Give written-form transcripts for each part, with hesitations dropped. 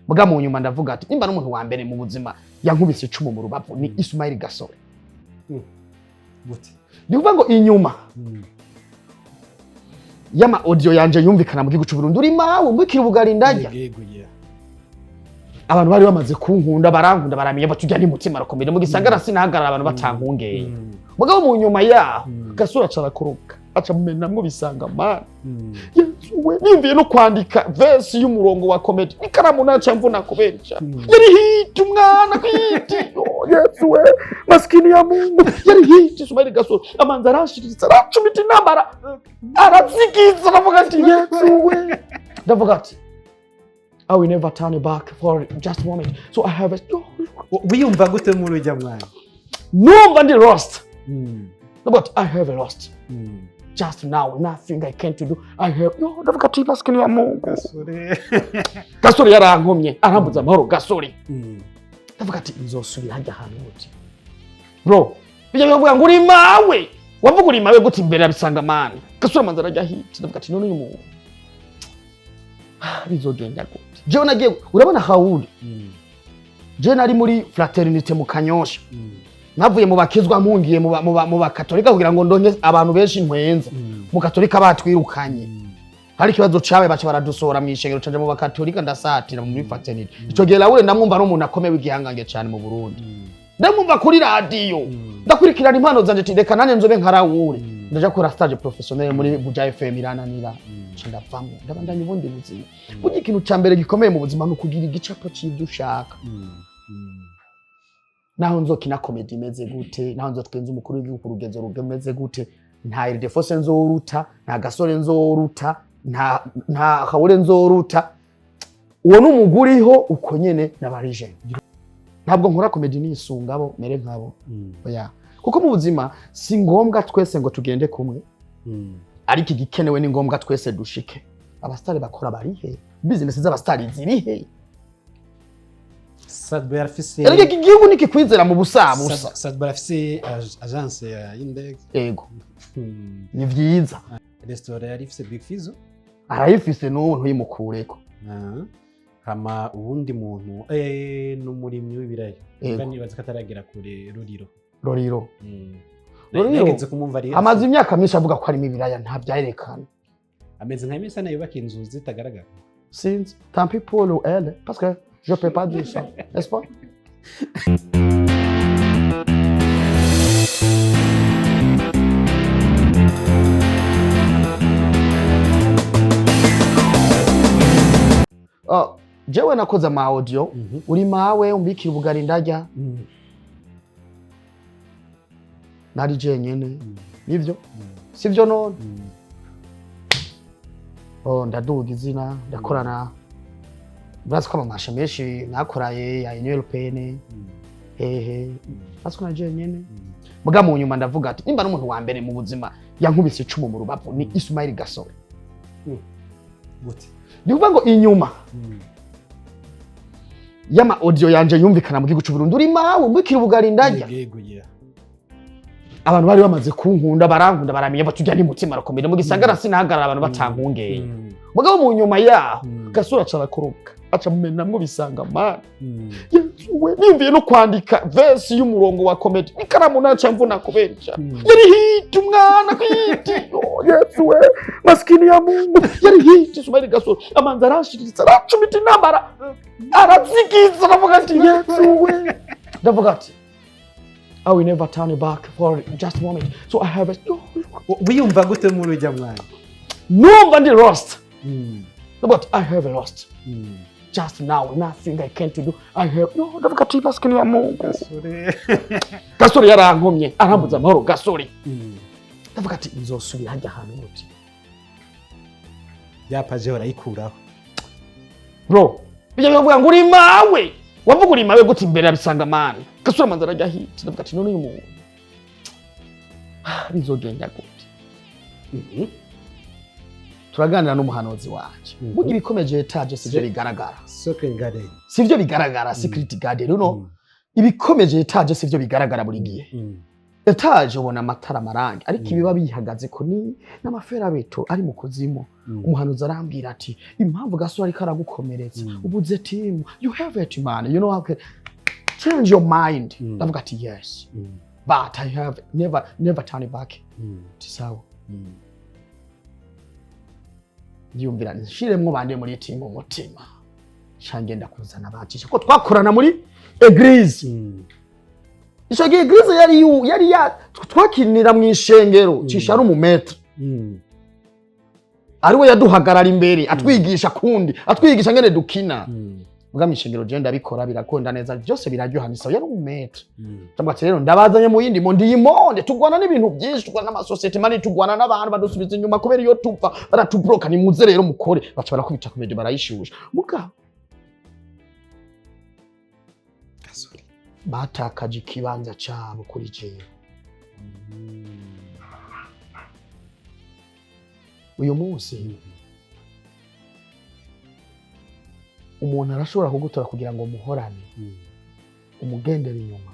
Muga mu nyuma ndavuga ati nimba n'umuntu wa mbere mu buzima yankubise icumu mu rubavu ni Ismail Gasore. Gute? Ni ukuvuga ngo inyuma y'ama audio yanje yumvikana mu gihugu cy'u Burundi, uri mawe mbikira ubugari ndajya. Yego, yeah. Abantu bari bamaze kunkunda, barankunda, baramenya bati ujya ni mutima arakomeye. Mu gisagara sinahagarara abantu batankungeye. Mugabo mu nyuma yaho Gasore aca arakoroka, aca mumenamwo bisanga mana. Yesu we, niyumviye no kwandika verse y'umurongo wa comedy, ikaramu naca mvuna kubera icyaha. Yari hit umwana hit. Oh, Yesu we, maskini ya Mungu, yari hit. Ismail Gasore amanza arashiritse, aracumita intambara, arazigiza. Ndavuga ati Yesu we, ndavuga ati I will never turn back for just a moment, so I have a Wiyumva gute muri ujya mwanya? Numva ndi lost, but I have lost just now nothing I can to do. I have no. Ndavuga ati maskini ya Mungu. Gasore. Gasore yarankomye, arambuza amahoro Gasore. Ndavuga ati nzosubira hajya ahantu gute, bro? Bijya bivuga ngo uri mawe, wavuga uri mawe gute imbere yabisanga mani? Gasore amanza arajya hit. Ndavuga ati none uyu muntu bizogenda gute? Jewe nagiye, urabona Hawuli, jewe nari muri fraternité mu Kanyosha. Navuye mu bakizwa mpungiye mu bakatolika kugira ngo ndonke abantu benshi ntwenza. Mu katolika batwirukanye, hari ikibazo cawe, baca baradusohora mu ishengero, canje mu bakatolika, ndasatira muri fraternité. Ico gihe Raoul ndamwumva ari umuntu akomeye w'igihangange cane mu Burundi. Ndamwumva kuri radiyo, ndakurikirana impano zanje, ati reka nanjye nzobe nka Raoul. Ndaja gukora stage professionnel muri Buja FM, irananira, nca ndavamwo, ndabandanya ubundi buzima. Burya ikintu ca mbere gikomeye mu buzima ni ukugira igicapo c'ivyo ushaka. Naho nzokina comedy imeze gute, naho nzotwenza umukuru w'igihugu ku rugezo rumeze gute, nta Ildefonse nzoruta, nta Gasore nzoruta, nta Hawure nzoruta. Uwo ni umuguriho uko nyene n'abarije. Ntabwo nkora comedy nisunga abo mere nkabo, oya, kuko mu buzima si ngombwa twese ngo tugende kumwe, ariko igikenewe ni ngombwa twese dushike. Abasitari bakora barihe? Business z'abasitari zirihe? Sadbo arafise Erega iki gihugu nikikwizera mu busabusa. Sadbo arafise agence ya Index. Yego. Ni vyiza. Restaurant yari ifise Big Fizzo. Arayifise n'ubu, ntuyimukureko. Ah. Hama uwundi muntu n'umurimyi w'ibiraya. Yego. Mba nibaza ko ataragera kure, Ruriro. Roriro. Ruriro. Nageze kumumva ari Amaze imyaka myinshi avuga ko harimo ibiraya, ntabyerekana. Ameze nka Mesana yubaka inzu zitagaragara. Sinzi, tant pis pour elle, parce que je peux pas dire ça, n'est-ce pas? Oh, jewe nakoze ama audio uri mawe umbikira ubugari ndarya, nari jenyene. Nivyo, sivyo none? Oh, ndaduga izina, ndakorana, murazi ko amamasha menshi nakoraye ya Union Européenne hehe, murazi ko na jenyene. Muga mu nyuma ndavuga ati nimba n'umuntu wa mbere mu buzima yankubise icumu mu rubavu ni Ismail Gasore. Gute? Ni ukuvuga ngo inyuma y'ama audio yanje yumvikana mu gihugu cy'u Burundi, uri mawe umbikira ubugari ndarya. Yego, yeah. Abantu bari bamaze kunkunda, barankunda, baramenya bati ujya ni mutima arakomeye. Mu gisagara sinahagarara abantu batankungeye. Mugabo mu nyuma yaho Gasore aca arakoroka, aca mumenamwo bisanga mana. Yesu we, niyumviye no kwandika verse y'umurongo wa comedy, ikaramu naca mvuna kubera icyaha. Yari hit umwana hit. Oh, Yesu we, maskini ya Mungu, yari hit. Ismail Gasore amanza arashiritse, aracumita intambara, arazigiza. Ndavuga ati Yesu we, ndavuga ati I will never turn back for just a moment, so I have a Wiyumva gute muri ujya mwanya? Numva ndi lost, but I have lost just now nothing I can to do. I have no. Ndavuga ati maskini ya Mungu. Gasore. Gasore yarankomye, arambuza amahoro Gasore. Ndavuga ati nzosubira hajya ahantu gute? Ya paje barayikuraho. Bro, bijya bivuga ngo uri mawe, wavuga uri mawe gute imbere yabisanga mani? Gasore amanza arajya hit. Ndavuga ati none uyu muntu bizogenda gute? Turaganira n'umuhanuzi wanje. Burya ibikomeje etaje sivyo bigaragara. Secret Garden. Sivyo bigaragara, secret garden, no ibikomeje etaje sivyo bigaragara buri gihe. Étage ubona amatara, amarangi, ariko ibiba bihagaze ko ni n'ama fer à béton ari mu kuzimu. Umuhanuzi arambwira ati: "Impamvu Gasore ariko aragukomeretsa, ubuze team. You have it, man. You know how can change your mind." Ndavuga ati: "Yes, but I have never, never turn back." Ati: "Sawa." Yumvira nshiremwo bande muri team umutima, ngenda kuzana bacisha ko twakorana muri église. Ico gihe église yari ya twakinira mu ishengero. Cisha ari umu maître, ariwe yaduhagarara imbere, atwigisha kundi, atwigisha ngene dukina. Muga mu ishengero je ndabikora, birakunda neza, byose biraryoha, ni sawa. Yari umu maître. Ndavuga ati: "Rero ndabazanye mu yindi monde." Iyi monde tugwana n'ibintu byinshi, tugwana n'amasosiyete manini, tugwana n'abantu badusubiza inyuma kubera iyo tuva baratubloka. Nimuze rero mukore. Baca barakubita comédie, barayishusha muga Gasore. Batakaje ikibanza cabo kuri jewe. Uyu munsi umuntu arashobora kugutora kugira ngo muhorane, umugendere inyuma.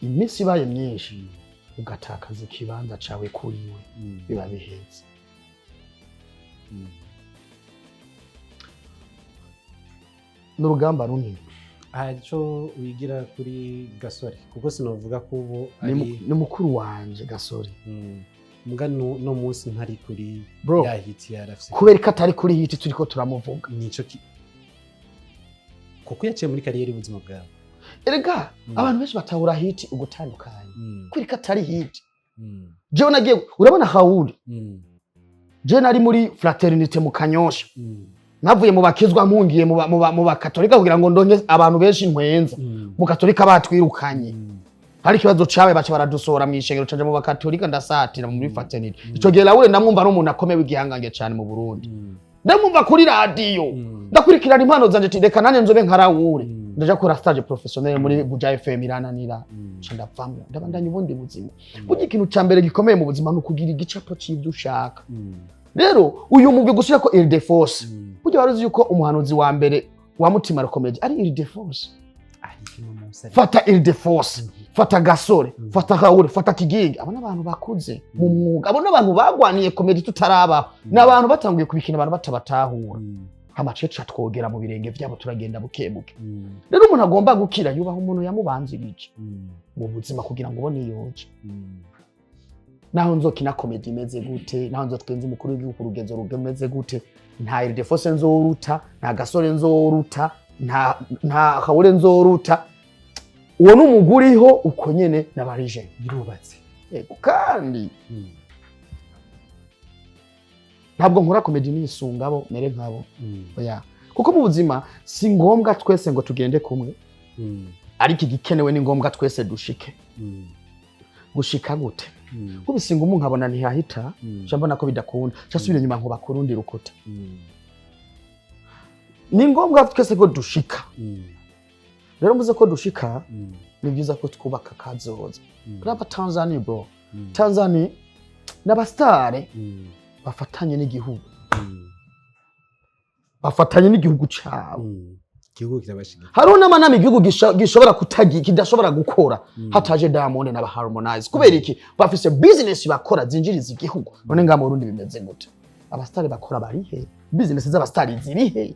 Iminsi ibaye myinshi, ugatakaza ikibanza cawe kuri we, biba biheze. N'urugamba runini. Hari ico wigira kuri Gasore? Kuko sinovuga ko ubu Ni ari ni mukuru wanje Gasore. Mbwa no munsi ntari kuri Bro, ya hit yarafise. Kubera ko atari kuri hit turiko turamuvuga. Nico ki kuko yaciye muri carrière y'ubuzima bwawe. Erega abantu benshi batahura hit ugutandukanye. Kubera ko atari hit. Jewe nagiye, urabona Raoul, jewe nari muri fraternité mu Kanyosha. Navuye mu bakizwa mpungiye mu bakatolika kugira ngo ndonke abantu benshi ntwenza. Mu katolika batwirukanye. Hari ikibazo cawe, baca baradusohora mu ishengero, canje mu bakatolika, ndasatira muri fraternité. Ico gihe Raoul ndamwumva ari umuntu akomeye w'igihangange cane mu Burundi. Ndamwumva kuri radiyo. Ndakurikirana impano zanje, ati: "Reka nanjye nzobe nka Raoul." Ndaja gukora stage professionnel muri Buja FM, irananira. Nca ndavamwo, ndabandanya ubundi buzima. Burya ikintu ca mbere gikomeye mu buzima ni ukugira igicapo c'ivyo ushaka. Rero uyu mugwi gushirako Ildefonse, burya wari uzi yuko umuhanuzi wa mbere wa Mutima Comedy ari Ildefonse? Ariko uno munsi Fata Ildefonse, fata Gasore, fata Raoul, fata Kigingi. Abo n'abantu bakuze mu mwuga, abo n'abantu bagwaniye comédie tutarabaho, ni abantu batanguye kubikina abantu batabatahura. Amaceca twogera mu birenge vyabo, turagenda buke buke. Rero umuntu agomba gukira yubaha umuntu yamubanzirije mu buzima kugira ngo ubone iyoje. Naho nzokina comédie imeze gute, naho nzotwenza umukuru w'igihugu ku rugezo rumeze gute, nta Ildefonse nzoruta, nta Gasore nzoruta, nta Raoul nzoruta. Uwo ni umuguriho uko nyene n'abarije. Birubatse. Yego, kandi ntabwo nkora comédie nisunga abo mere nkabo. Oya, kuko mu buzima si ngombwa twese ngo tugende kumwe, ariko igikenewe ni ngombwa twese dushike. Gushika gute? Nkubisinga umu nkabona ntihahita, nca mbona ko bidakunda, nca nsubira inyuma nkubaka urundi rukuta. Ni ngombwa twese ko dushika. Rero mvuze ko dushika, ni byiza ko twubaka kazoza. Raba Tanzania, bro. Tanzania n'abasitare bafatanye n'igihugu, bafatanye n'igihugu cabo. Igihugu kirabashigikiye. Hariho n'amanama igihugu gishobora kutagi kidashobora gukora hataje Diamond n'aba Harmonize. Kubera iki? Bafise business bakora zinjiriza igihugu. None ngaha mu Burundi bimeze gute? Abasitari bakora barihe? Business z'abasitari zirihe?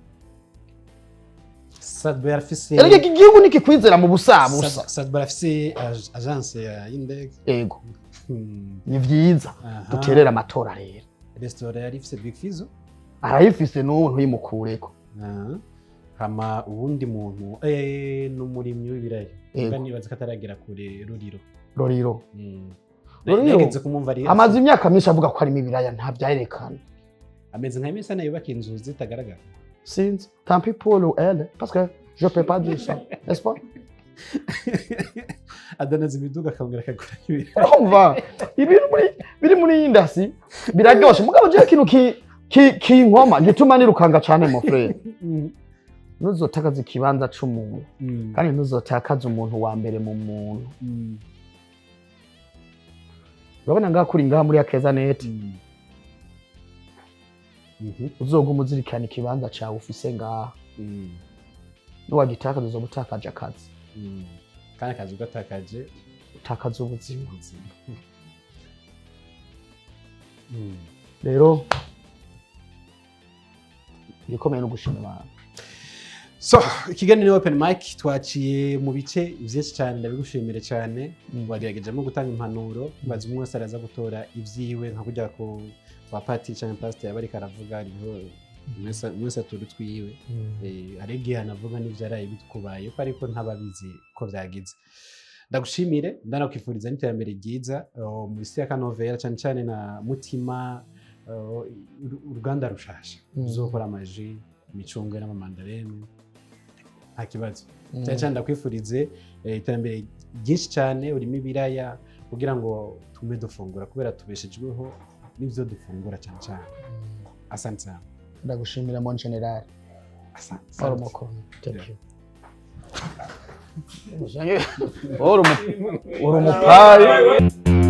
Sadbo yarafise. Erega iki gihugu nikikwizera mu busabusa. Sadbo arafise agence ya Index. Ego. Ni vyiza. Duterere amatora rero. Restaurant yari ifise Big Fizzo. Arayifise n'ubu, ntuyimukureko. Aha. Hama uwundi muntu n'umurimyi w'ibiraya. Yego. Mba nibaza ko ataragera kure, Ruriro. Roriro. Ruriro. Nageze kumumva ari Amaze imyaka myinshi avuga ko harimo ibiraya, ntabyerekana. Ameze nka Mesana yubaka inzu zitagaragara. Sinzi, tant pis pour elle, parce que je peux pas dire ça, n'est-ce pas? Adanaza imiduga akongera akagura ibiraya. Urumva ibintu biri muri iyi ndasi biraryoshe, mugabo jewe ikintu kinkoma gituma nirukanga cane, mon frère, ntuzotakaza ikibanza c'umuntu, kandi ntuzotakaza umuntu wa mbere mu muntu. Urabona ngaha kuri ngaha muri Akeza Net, uzoguma uzirikana ikibanza cawe ufise ngaha. Niwagitakaza uzoba utakaje akazi. Kandi akazi ugatakaje. Utakaza ubuzima. Ubuzima. Rero ibikomeye no gushima Imana. So ikiganiro ni open mic, twaciye mu bice byinshi cyane, ndabigushimire cyane. Wageragejemo gutanga impanuro, maze umwe wese araza gutora ibyiwe, nka kujya ku wa pati cyangwa pasiteri aba ariko aravuga, hariho umwe wese atura utwiwe. Hari igihe anavuga n'ibyaraye bikubaye ko, ariko ntababizi ko byagize. Ndagushimire, ndanakwifuriza n'iterambere ryiza mu isi ya kanovera, cyane cyane na Mutima, uruganda rushasha ruzokora ama jus, imicungwe n'amamandarene, nta kibazo. Cyane cyane ndakwifurize iterambere ryinshi cyane, urimo ibiraya kugira ngo tume dufungura, kubera tubeshejweho n'ibyo dufungura cyane cyane. Asante sana. Ndagushimira, mon général. Asante. Uri umukono, thank you. Uri umupayi.